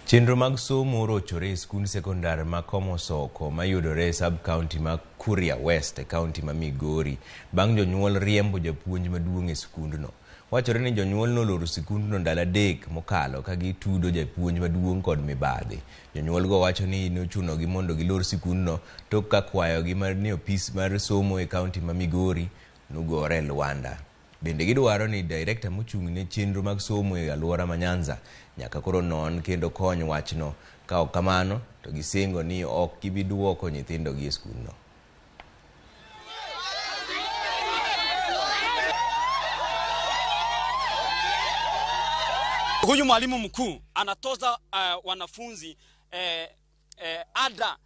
Chenro mag somo orochore e skund sekondar ma Komosoko mayudore e sab-county ma Kuria West e kaunti ma Migori bang' jonyuol riembo japuonj maduong' e skundno. Wachore ni jonyuol noloro sikundno ndalo 3 mokalo ka gitudo japuonj maduong' kod mibadhi. Jonyuolgo wacho ni nochunogi mondo gilor sikundno tok ka kwayogi ne opis mar somo e kaunti ma Migori nogore e lwanda. Bende gidwaro ni direkta mochung' ne chenro mag somo e alwora ma Nyanza nyaka koro non kendo kony wachno, ka ok kamano to gisingo ni ok gibi duoko nyithindogi e skundno. Huyu mwalimu mkuu anatoza wanafunzi ada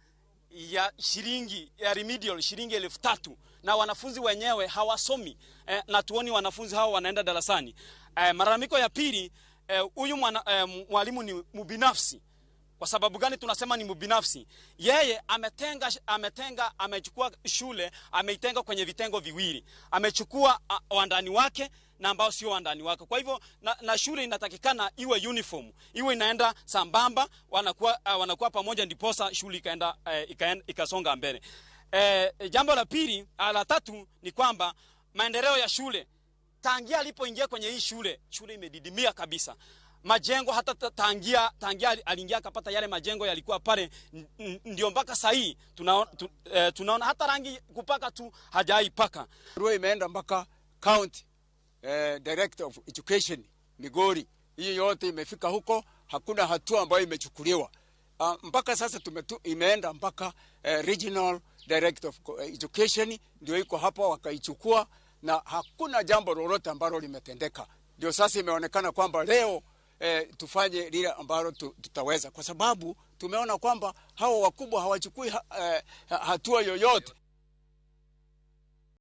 ya shilingi ya remedial shilingi 3,000 na wanafunzi wenyewe hawasomi, na tuoni wanafunzi hao wanaenda darasani. Malalamiko ya pili, huyu mwalimu ni mbinafsi. Kwa sababu gani tunasema ni mbinafsi? Yeye amechukua shule, ameitenga kwenye vitengo viwili. Amechukua wandani wake na ambao sio wandani wake. Kwa hivyo na shule inatakikana iwe uniform, iwe inaenda sambamba, wanakuwa pamoja, ndiposa shule ikasonga mbele. Jambo la pili, la tatu ni kwamba maendeleo ya shule tangia alipoingia kwenye hii shule, shule imedidimia kabisa. Majengo hata tangia aliingia akapata yale majengo yalikuwa pale, ndio mpaka sasa hii tunaona hata rangi kupaka tu hajaipaka. Barua imeenda mpaka county director of education Migori. Hii yote imefika huko, hakuna hatua ambayo imechukuliwa. Mpaka sasa imeenda mpaka regional director of education ndio iko hapo, wakaichukua na hakuna jambo lolote ambalo limetendeka. Ndio sasa imeonekana kwamba leo tufanye lile ambalo tutaweza, kwa sababu tumeona kwamba hao wakubwa hawachukui hatua yoyote.